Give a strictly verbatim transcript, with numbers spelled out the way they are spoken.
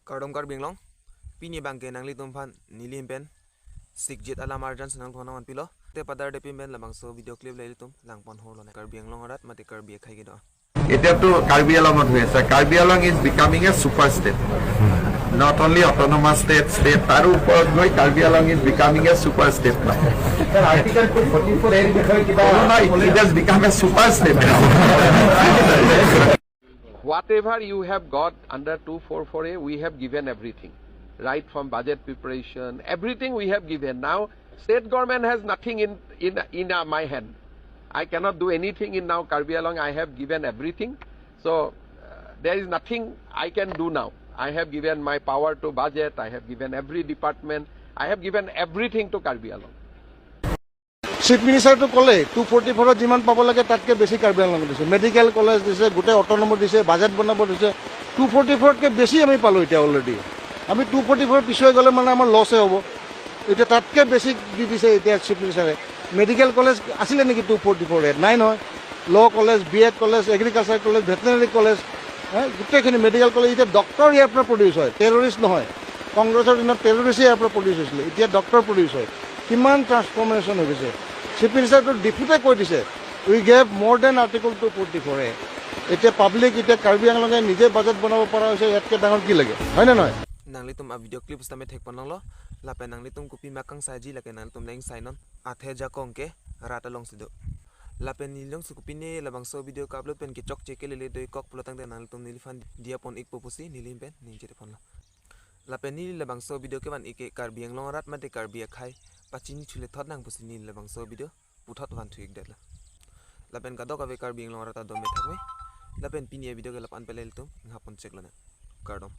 Kardom Karbi Anglong, pini abangke nanglitum aphan neli ahin pen sikjit alam arjan si nangthon nangvanpilo. Te padar depin pen labangso video clip le ilitum langpon holo ne. Karbi Anglong arat mate Karbi akhai kedo-an. এতিয়াতো কাৰ্বি আংলঙত হৈ আছে। Karbi Anglong is becoming a super state. Not only autonomous state, state, তাৰ ওপৰত গৈ Karbi Anglong is becoming a super state now. Sir, article two forty four এৰ বিষয়ে কিবা No, no, it, it has become a super state now. Whatever you have got under two four four A, we have given everything. Right from budget preparation, everything we have given. Now, state government has nothing in, in, in, uh, my hand. I cannot do anything in now Karbi Anglong. I have given everything. So, uh, there is nothing I can do now. I have given my power to budget. I have given every department. I have given everything to Karbi Anglong. Chief মিনিষ্টাৰটো ক'লে two forty ফ'ৰত যিমান পাব লাগে তাতকৈ বেছি কাৰ্বি আংলঙত দিছে, মেডিকেল কলেজ দিছে, গোটেই অট'নমাছ দিছে, বাজেট বনাব দিছে। টু ফৰ্টি ফ'ৰতকৈ বেছি আমি পালোঁ এতিয়া অলৰেডি। আমি টু ফৰ্টি ফ'ৰ পিছুৱাই গ'লে মানে আমাৰ লছে হ'ব। এতিয়া তাতকৈ বেছি দি দিছে এতিয়া চিফ মিনিষ্টাৰে। মেডিকেল কলেজ আছিলে নেকি টু ফৰ্টি ফ'ৰ এত? নাই নহয়। Law college, B Ed college, agriculture college, veterinary college, হে, গোটেইখিনি মেডিকেল কলেজ। এতিয়া ডক্টৰ ইয়াৰ পৰা প্ৰডিউচ হয়, টেৰৰিষ্ট নহয়। কংগ্ৰেছৰ দিনত টেৰৰিষ্ট ইয়াৰ পৰা প্ৰডিউচ হৈছিলে, এতিয়া ডক্টৰ প্ৰডিউচ হয়। কিমান ট্ৰান্সফৰ্মেশ্যন হৈ গৈছে। চিফ মিনিষ্টাৰটো ডিফুটে কৈ দিছে, "We gave more than Article two forty four A." এতিয়া পাব্লিক, এতিয়া কাৰ্বি আংলঙে নিজে বাজেট বনাব পৰা হৈছে, ইয়াতকৈ ডাঙৰ কি লাগে, হয়নে নহয়? Nanglitum a video clip sitame thekponlonglo, lapen nanglitum kopima kangsaiji lake nanglitum le ingsainong, athe jakong ke rat alongsi do. Lapen neli alongsi kopine labangso video ka-upload pen kechokche kelele do-ik kok pulotangte nanglitum neliphan diya pon-ikpo pusi neli ahin pen ningje ponlo. Lapen neli labangso video kevan-ik ke Karbi Anglong arat mate Karbi akhai pachini chule thot nang pusi neli labangso video puthot vanthu-ikdetlo. Lapen kadokave Karbi Anglong arat ta dome thakme. Lapen pini a video ke la-an pen le ilitum nanghaponcheklo ne. Kardom.